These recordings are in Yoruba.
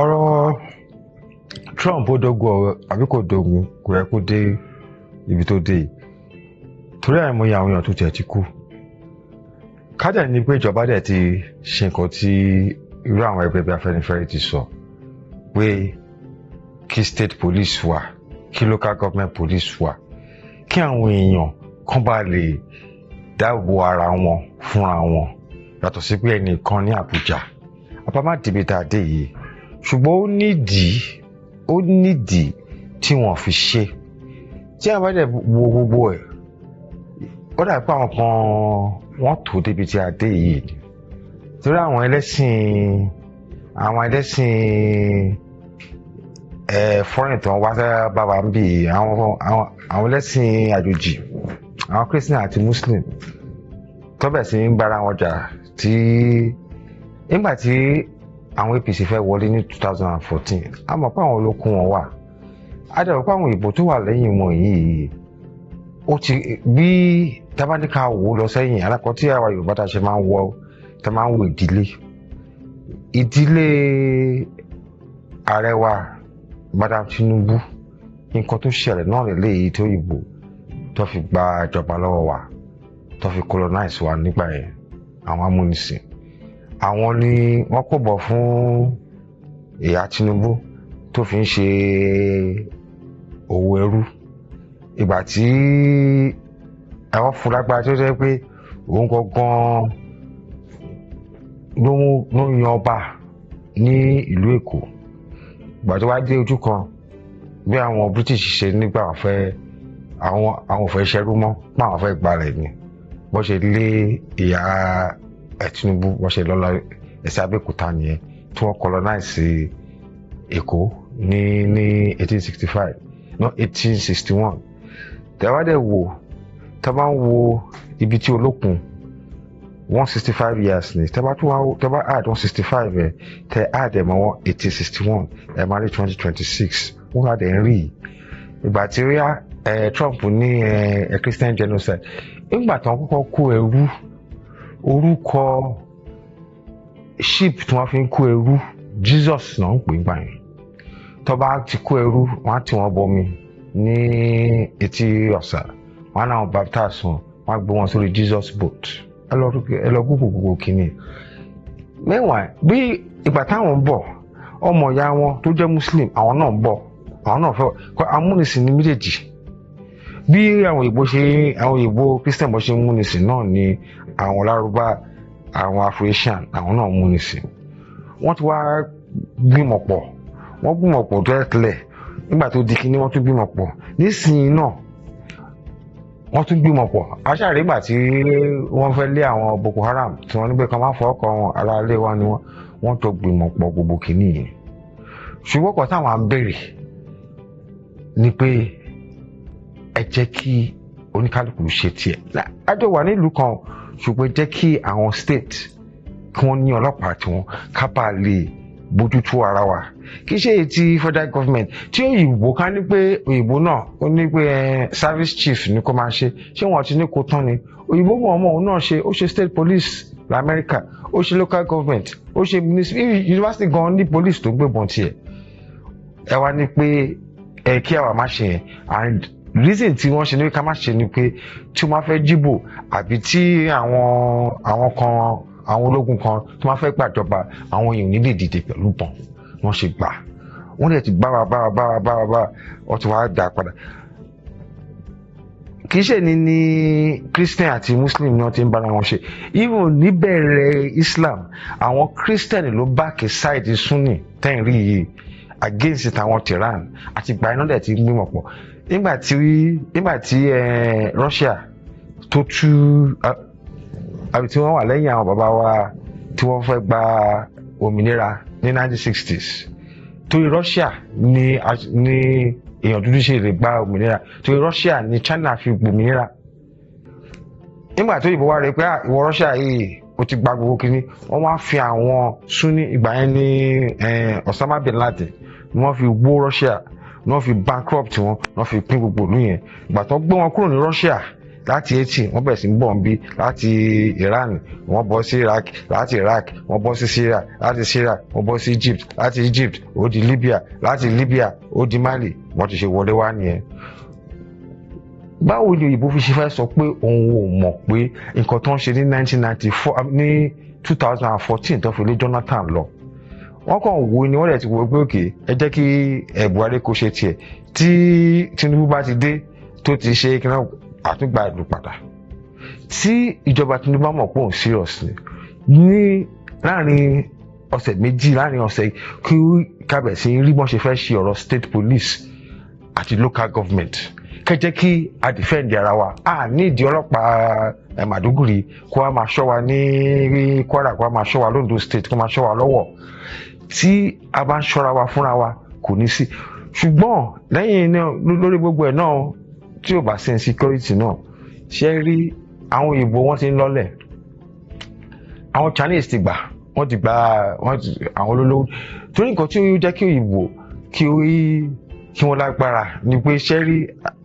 Ọ̀rọ̀ Trump, ó dógún ọ̀rọ̀ àbí kò dógún, kò yẹ kó dé ibi tó dé yìí, torí àìmọye àwọn èèyàn tó tiẹ̀ ti kú. Ká dẹ̀ ní pé ìjọba dẹ̀ ti ṣe nǹkan tí irú àwọn ẹgbẹ́ bíi Afẹ́nifẹ́re ti sọ pé kí state police wà, kí local government police wà, kí àwọn èèyàn kán bá lè dáàbò ara wọn fúnra wọn, yàtọ̀ sí pé ẹnìkan ní Àbújá àbá dìbò tá a dé yìí. Ṣùgbọ́n ó nídìí tí wọ́n fi ṣe. Tí a bá dẹ̀ wo gbogbo ẹ̀, ó dà pé àwọn kan wọ́n tó débi tí a dé yìí, torí àwọn ẹlẹ́sìn ẹ foreign tó ń wá bá wa ń bì, àwọn ẹlẹ́sìn àjòjì, àwọn Christian àti Muslim tó bẹ̀ sí ń bára wọn jà, tí nígbà tí àwọn APC fẹ́ wọlé ní 2014, a mọ̀ pé àwọn olókùn wọn wà, a dẹ̀ mọ̀ pé àwọn ìbò tó wà lẹ́yìn wọn yìí, ó ti bí tábánikà wò lọ sẹ́yìn. Alákọ̀ọ́ tí àwa Yorùbá tá a ṣe máa ń wọ, tá a máa ń wo ìdílé ààrẹ wa, Madam Tinubu, nǹkan tó ṣẹlẹ̀ náà lélẹ́yìí tó ìbò tó fi gba ìjọba lọ́wọ́ wa, tó fi colonize wa nígbà yẹn. Àwọn amúnisìn, àwọn ni wọ́n kò bọ̀ fún ìyá Tinubu tó fi ń ṣe òwò ẹrú. Ìgbà tí àwọn fún lágbára, tó jẹ́ pé òun gangan ló yan ọba ní ìlú Èkó, ìgbà tó wá dé ojú kan, bí àwọn British ṣe nígbà wọn fẹ́, àwọn ò fẹ́ ṣẹrú mọ́, pé àwọn fẹ́ gbalẹ̀ ni, bó ṣe lé ìyá ẹ̀ Tinubu, bó ṣe lọ́lá ẹ̀sẹ̀ Abẹ́òkúta nìyẹn, tí wọ́n colonize Èkó ní 1865, no, 1861. Tẹ́wá dẹ̀ wò, tẹ́ bá ń wo ibi tí olókun, 165 years ni. Tẹ́ bá tún wá, tẹ́ bá add 165 ẹ̀, tẹ́ add ẹ̀ mọ́ 1861, ẹ̀ máa rí 2026. Wọ́n á dẹ̀ ń rí ìgbà tí ó yá ẹ̀ Trump ní ẹ̀ Christian genocide. Nígbà tí wọ́n kọ́kọ́ kó ẹrú, orúkọ ship tí wọ́n fi ń kó ẹrú, Jesus náà ń pè é gbà yẹn. Tó bá ti kó ẹrú, wọ́n á tì wọ́n bọmi ní etí ọ̀sà, wọ́n á náà baptize wọn, wọ́n á gbé wọn sórí Jesus boat. Ẹ lọ Google gbogbo kìíní. Meanwhile, bí ìgbà táwọn ń bọ̀, ọmọ ìyá wọn tó jẹ́ Muslim, àwọn náà ń bọ̀, àwọn náà fẹ́ kọ́ amúnisìn ní méjèèjì. Bí àwọn òyìnbó ṣe, àwọn òyìnbó Christian bó ṣe ń múnisìn náà ni àwọn Lárúbá, àwọn Afro-Asian, àwọn náà múnisìn. Wọ́n ti wá gbìmọ̀ pọ̀, wọ́n gbìmọ̀ pọ̀ tẹ́lẹ̀. Nígbà tó di kíní, wọ́n tún gbìmọ̀ pọ̀. Nísìnyí náà, wọ́n tún gbìmọ̀ pọ̀. Aṣáàrí ìgbà tí wọ́n fẹ́ lé àwọn Boko Haram, tí wọ́n ní pé kí wọ́n má fọwọ́ kàn wọn, ará ilé wa ni wọ́n. Wọ́n jọ gbìmọ̀ pọ̀ gbogbo kíní yìí. Ṣùgbọ́n kan táwọn à ń béèrè ni pé ẹ jẹ́ kí oníkálukú ṣe tiẹ̀. Àjọ wà nílùú kan, ṣùgbọ́n jẹ́ kí àwọn state kí wọ́n ní ọlọ́pàá tiwọn, ká bàa lè bójútó ara wa. Kì í ṣe èyí tí federal government, tí òyìnbó, ká ní pé òyìnbó náà ó ní pé service chief ní kó máa ṣe. Ṣé wọn ti ní kó tán ni? Òyìnbó mọ̀ ọmọ òun náà ṣe. Ó ṣe state police lamẹ́ríkà, ó ṣe local government, ó ṣe municipal, university gan ní police tó gbébọn tiẹ̀. Ẹ wá ní pé ẹ kí àwa má ṣe yẹn. And reason tí wọ́n ṣe ní ká má ṣe ni pé tí wọ́n fẹ́ jíbò, àbí tí àwọn kan, àwọn ológun kan tí wọ́n fẹ́ gbàjọba, àwọn èèyàn ní lè dìde pẹ̀lú bọ̀n. Wọ́n ṣe gbà, wọ́n dẹ̀ ti bá wa bá wa bá wa bá wa bá wọ́n ti wá dà padà. Kì í ṣe ní Christian àti Muslim ni wọ́n ti ń bára wọn ṣe. Even níbẹ̀rẹ̀ Islam, àwọn Christian ló back side Sunni tẹ́yìn rí yìí against tàwọn Tehran. Àti ìgbà iná dẹ̀ ti ń gbìmọ̀ pọ̀. Nígbà tí Russia tó tú, àbí tí wọ́n wà lẹ́yìn àwọn bàbá wa tí wọ́n fẹ́ gba òmìnira ní 1960s, torí Russia ní èèyàn dúdú ṣe lè gba òmìnira, torí Russia ní China fi gbòmìnira. Nígbà tó ìbò wá rí pé ìwọ Russia yìí, ó ti gba gbogbo kínní, wọ́n wá fi àwọn Sunni ìgbà yẹn ní Osama bin Laden ni wọ́n fi wó Russia, ni wọ́n fi bankrupt wọn, ni wọ́n fi pín gbogbo ìlú yẹn. Ìgbà tó gbé wọn kúrò ní Russia, Láti Haiti wọ́n bẹ̀rẹ̀ sí ń bọ̀ ń bí, láti Iran wọ́n bọ́ sí Iraq, láti Iraq wọ́n bọ́ sí Syria, láti Syria wọ́n bọ́ sí Egypt, láti Egypt ó di Libya, láti Libya ó di Mali. Wọ́n ti ṣe wọlé wá nìyẹn. Báwo ni òyìnbó fi ṣe fẹ́ sọ pé òun ò mọ̀ pé nǹkan tó ń ṣe ní 1994, ní 2014 tó fi lé Jonathan lọ? Wọ́n kàn wo ni, wọ́n dẹ̀ ti wo pé okay, ẹ jẹ́ kí ẹ̀ Buhari kó ṣe tiẹ̀. Tí Tinubu bá ti dé, tó ti ṣe kí náà, àtúgbà ìlú padà. Tí ìjọba Tinubu bá mọ̀ pé òun serious ni, ní láàrin ọ̀sẹ̀ 2, láàrin ọ̀sẹ̀, kí kábẹ̀sí rí bọ́n ṣe fẹ́ ṣe ọ̀rọ̀ state police àti local government, kẹ́ jẹ́ kí a defend ara wa. A ní ìdí ọlọ́pàá ẹ̀ Maiduguri kó a máa ṣọ́ wa ní Kwara, kó a máa ṣọ́ wa l'Ondo State, kó a máa ṣọ́ wa lọ́wọ́. Tí a bá ń ṣọ́ra wa fúnra wa, kò ní sí. Ṣùgbọ́n lẹ́yìn náà, lórí gbogbo ẹ̀ náà, tí ò bá sí insecurity náà, ṣe rí àwọn òyìnbó, wọ́n ti ń lọ́lẹ̀. Àwọn Chinese ti gbà, wọ́n ti gbà, wọ́n ti àwọn olólówó, torí nǹkan tí ó jẹ́ kí òyìnbó kí wọ́n lágbára ni pé, ṣe rí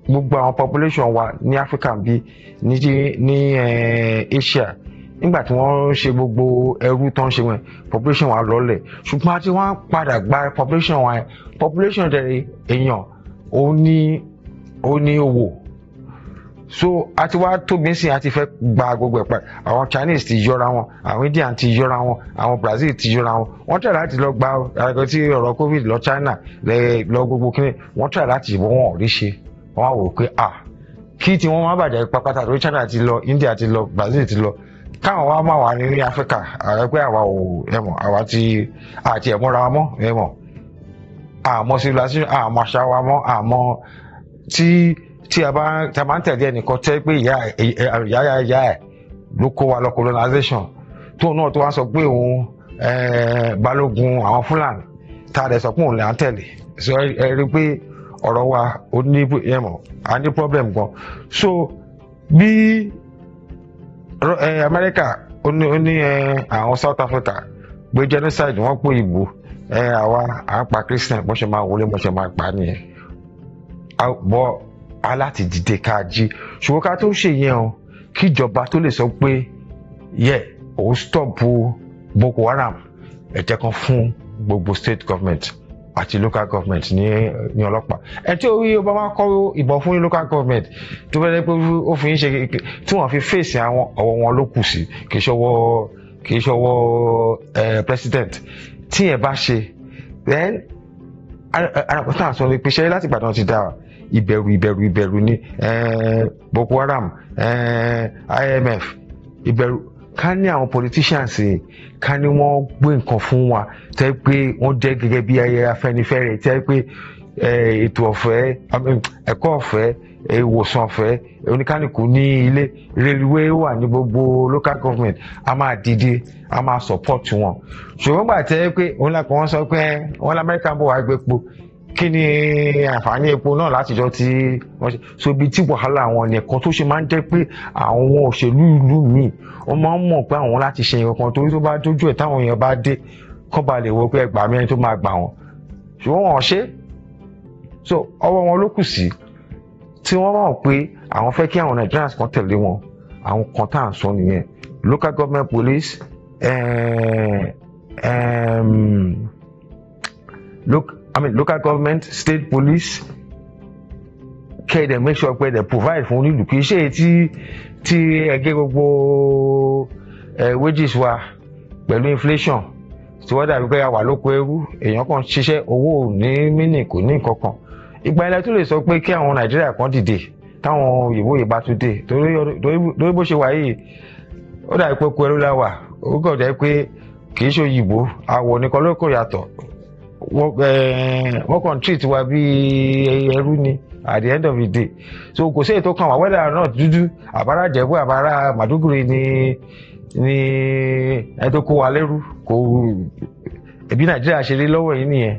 gbogbo àwọn population wa ní Africa bí ní Asia, nígbà tí wọ́n ṣe gbogbo ẹrú tó ń ṣe wọn, population wa lọ́lẹ̀. Ṣùgbọ́n àti wọ́n padà gba population wa. Population dẹ̀ èèyàn ó ní owó. So a ti wá tóbi sí, a ti fẹ́ gba gbogbo ẹ̀ pa. Àwọn Chinese ti yọra wọn, àwọn Indian ti yọra wọn, àwọn Brazil ti yọra wọn. Wọ́n tẹ̀ láti lọ gba àgbẹ̀ tí ọ̀rọ̀ COVID lọ China lọ gbogbo kíní. Wọ́n tẹ̀ láti wọ́n, wọn ò rí ṣe. Wọ́n á wò pé ah, kí tí wọ́n má bàjẹ́ pápátá, torí China ti lọ, India ti lọ, Brazil ti lọ, káwọn wá má wà ní Africa ààrẹ pé àwa ò ẹ mọ̀, àwa ti àti ẹ̀ mọ́ra wa mọ́, ẹ mọ̀, àmọ́ civilization, àmọ́ àṣà wa mọ́, àmọ́ tí a bá tí a máa ń tẹ̀lé ẹnìkan tẹ́ pé ìyá ìyá ìyá ẹ̀ ló kó wa lọ colonization, tóun náà tó wá sọ pé òun balógun àwọn Fúlàní, tá a dẹ̀ sọ pé òun là ń tẹ̀lé. So ẹ rí i pé ọ̀rọ̀ wa ó ní, ẹ mọ̀, a ní problem gan. So bí Amẹ́ríkà ó ní àwọn South Africa gbé genocide, wọ́n pè ìbò àwa à ń pa Christian, bó ṣe máa wọlé, bó ṣe máa pa nìyẹn. Bọ́ aláti dìde ká jí. Ṣùgbọ́n ká tó ṣe yẹn o, kíjọba tó lè sọ pé yẹ òun stop Boko Haram, ẹ jẹ́ kan fún gbogbo state government àti local government ní ọlọ́pàá. Ẹ tí orí ọba máa kọ́ ìbọn fún local government tó fẹ́ pé ó fi ń ṣe tí wọ́n fi fèsì àwọn, ọwọ́ wọn ló kù sí, kì í ṣọwọ́ president. Tí yẹn bá ṣe, then arákùnrin àti sọ pé ṣe láti ìgbà ti dá ìbẹ̀rù, ìbẹ̀rù, ìbẹ̀rù ní Boko Haram, IMF, ìbẹ̀rù. Ká ní àwọn politicians yìí, ká ní wọ́n gbé nǹkan fún wa tẹ́ pé wọ́n jẹ́ gẹ́gẹ́ bí ayẹyẹ Afẹ́nifẹ́re, tẹ́ pé ètò ọ̀fẹ́, ẹ̀kọ́ ọ̀fẹ́, ìwòsàn ọ̀fẹ́, oníkálukú ní ilé, railway wà ní gbogbo local government, a máa dìde, a máa support wọn. Ṣùgbọ́n gbà tẹ́ pé òun làkàn, wọ́n sọ pé wọ́n lamẹ́ríkà ń bọ̀ wá gbé epo, kí ni àǹfààní epo náà látijọ́ tí wọ́n ṣe? So ibi tí wàhálà àwọn nìkan tó ṣe máa ń jẹ́ pé àwọn òṣèlú ìlú míì, wọ́n máa ń mọ̀ pé àwọn láti ṣe nǹkan kan, torí tó bá dójú ẹ̀, táwọn èèyàn bá dé, kọ́ ba lè wo pé ẹgbàá mẹ́rin tó máa gbà wọ́n. Ṣùgbọ́n wọ́n ṣe. So ọwọ́ wọn ló kù sí. Tí wọ́n mọ̀ pé àwọn fẹ́ kí àwọn Nigerians kan tẹ̀lé wọn, àwọn kan tá à ń sọ nìyẹn: local government police, I mean, local government, state police, kẹ́ ẹ̀ dẹ̀ make sure pé ẹ̀ dẹ̀ provide fún onílù. Kì í ṣe tí ẹ gé gbogbo wages wa pẹ̀lú inflation, tí wọ́n dàbí pé a wà lóko ẹrú. Èèyàn kan ṣiṣẹ́, owó ò ní mínì, kò ní nǹkan kan. Ìgbà ilẹ̀ tó lè sọ pé kí àwọn Nàìjíríà kan dìde táwọn òyìnbó yìí bá tún dé, torí bó ṣe wà yìí, ó dàbí pé oko ẹrú la wà. Ó kàn jẹ́ pé kì í ṣe òyìnbó, àwọ̀ nìkan ló kò yàtọ̀. Wọ́n kàn treat wa bí ẹrú ni at the end of the day. So kò sí èyí tó kàn wá wẹ́dà náà, dúdú, àbára Jẹ̀bú, àbára Màdúgùrì ni ẹ tó kó wa lẹ́rú. Kò ẹbí Nàìjíríà ṣe rí lọ́wọ́ yìí nìyẹn.